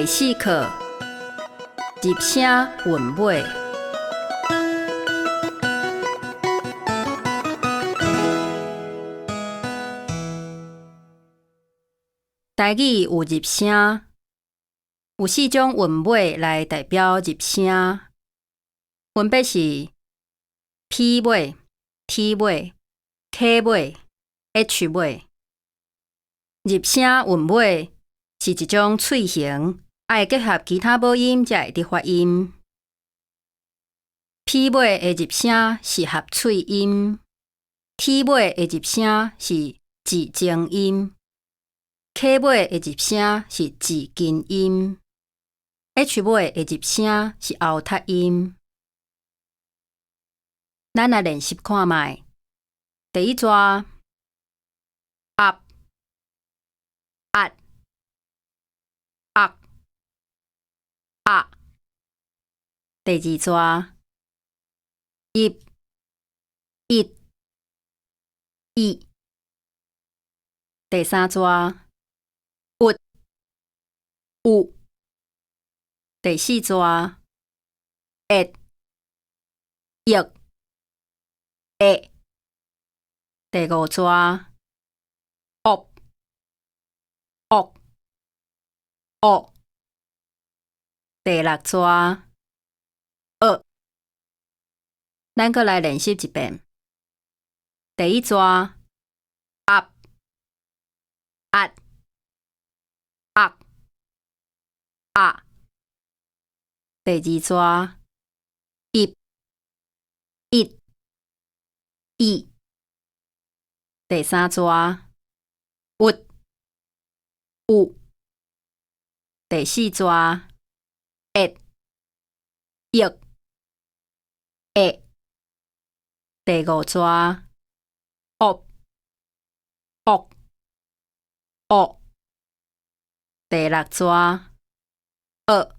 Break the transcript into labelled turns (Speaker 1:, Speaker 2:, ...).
Speaker 1: 第四課，入聲韻尾。台語有入聲，有四種韻尾來代表入聲，分別是 P 尾、T 尾、K 尾、H 尾。入聲韻尾是一種喙型，愛結合其他母音才會得發音。P 尾的入聲是合喙音，T 尾的入聲是字靜音，K 尾的入聲是字近音，H 尾的入聲是喉塞音。咱來練習看覓。第一逝，鴨、壓、鴨、鴨。第二逝，入、一、一。第三逝，鬱、有。第四逝，會、翼、會。第五逝，惡、惡、惡。第六逝，惡。咱閣來練習一遍。第一逝，鴨、壓、鴨、鴨。第二逝，入、一、一。第三逝，鬱、有。第四逝，會、翼、會。第五逝，惡、惡、惡。第六逝，惡。